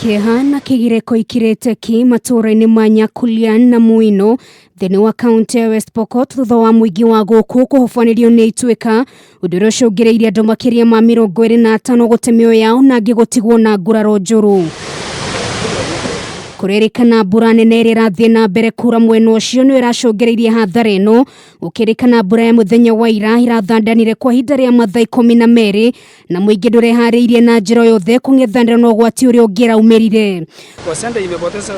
Kĩeha na kĩgirĩko ikirĩte ki matũũra-inĩ ma Nyakulian na Muino thĩinĩ wa kaunti ya West Pokot thutha wa mũingĩ wa gũkũ kũhobanĩrio nĩ ituĩka, ũndũ ũrĩa ũcũngĩrĩirie andũ makĩria ma 25 gũte mĩoyo yao na angĩ gũtigwo na nguraro njũru. Kũrerĩkana mbura nene ĩrĩa ĩrathiĩ na mbere kura mwena ũcio nĩyo ĩracũngĩrĩirie hathara ĩno. Gũkĩrĩkana mbura ya mũthenya wa ira irathandanire kwa ihinda rĩa mathaa 12 na mũingĩ ndũreharĩirie na njĩra o yothe kũng'ethanĩra na ũgwati ũrĩa ũngĩraumĩrire. Kwa center imepoteza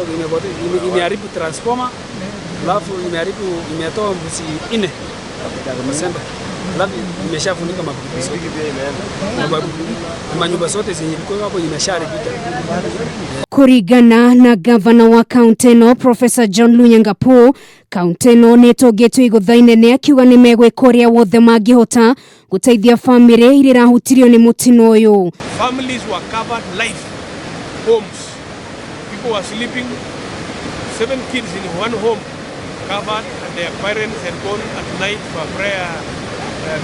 imeharibu transformer, alafu imeharibu, imetoa mbuzi nne kwa center, alafu imeshafunika mapikipiki zote, manyumba zote zenye ilikuwa hapo imeshaharibika. Kũringana na gavana wa kaunti ĩno Professor John Lonyangapuo, kaunti ĩno nĩ ĩtũngĩtwo igũtha inene, akiuga nĩ megwĩka ũrĩa wothe mangĩhota gũteithia bamĩrĩ iria irahutirio nĩ mũtino ũyũ. Families were covered life, homes. People were sleeping, seven kids in one home covered, and their parents had gone at night for a prayer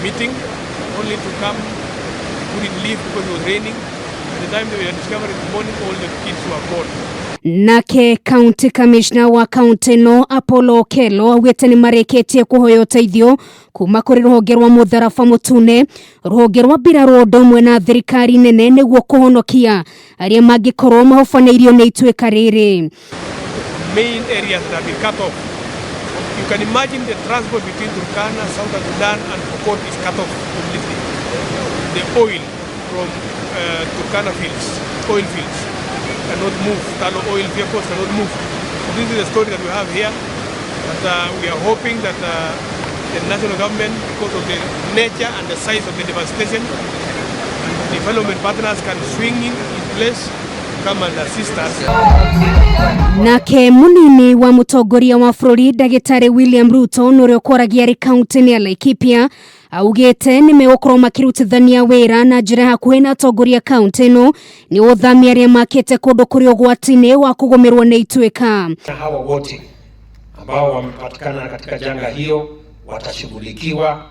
meeting, only to come, they couldn't leave because it was raining. At the time they were discovered in the morning, all the kids were gone. Nake County Commissioner wa kaunti ĩno Apollo Okello augĩte nĩ marĩkĩtie kũhoya ũteithio kuma kũrĩ rũhonge rwa mũtharaba mũtune, rũhonge rwa mbirarũ, ũndũ ũmwe na thirikari nene nĩguo kũhonokia arĩa mangĩkorwo mahobanĩirio nĩ ituĩka rĩrĩ. Main areas that have been cut off. You can imagine the transport between Turkana, Southern Sudan and Pokot is cut off completely. The oil from Turkana fields, oil fields, cannot move. Tullow Oil vehicles cannot move. So this is the story that we have here. But we are hoping that the national government, because of the nature and the size of the devastation, and development partners can swing in place to come and assist us. Nake munini wa mũtongoria wa bũrũri ndagĩtarĩ William Ruto na ũrĩa ũkwaragia arĩ kaunti-inĩ ya Laikipia augĩte nĩ megũkorwo makĩrutithania wĩra na njĩra ya hakuhĩ na atongoria kaunti ĩno nĩ gũthamia arĩa makĩte kũndũ kũrĩ ũgwati-inĩ wa kũgũmĩrwo nĩ ituĩka. Hawa wote ambao wamepatikana katika janga hiyo watashughulikiwa.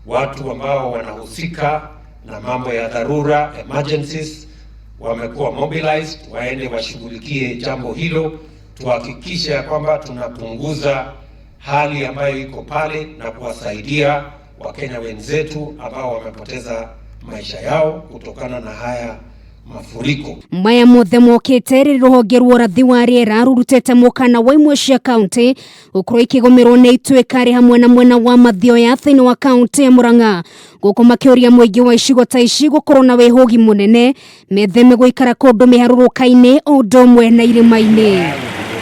Watu ambao wanahusika na mambo ya dharura, emergencies, wamekuwa mobilized waende washughulikie jambo hilo, tuhakikishe ya kwamba tunapunguza hali ambayo iko pale na kuwasaidia Wakenya wenzetu ambao wamepoteza maisha yao kutokana na haya mafuriko. Maya mothe mokĩte rĩrĩ rũhonge rwa ũrathi wa rĩera rũrutĩte mũkana wa imwe cia kaunti gũkorwo ikĩgũmĩrwo nĩ ituĩka rĩ hamwe na mwena wa Mathioya thĩinĩ wa kaunti ya Murang'a, gũkũ makĩũria mũingĩ wa icigo ta ici gũkorwo na wĩhũgi mũnene, metheme gũikara kũndũ mĩharũrũka-inĩ o ũndũ ũmwe na irĩma-inĩ.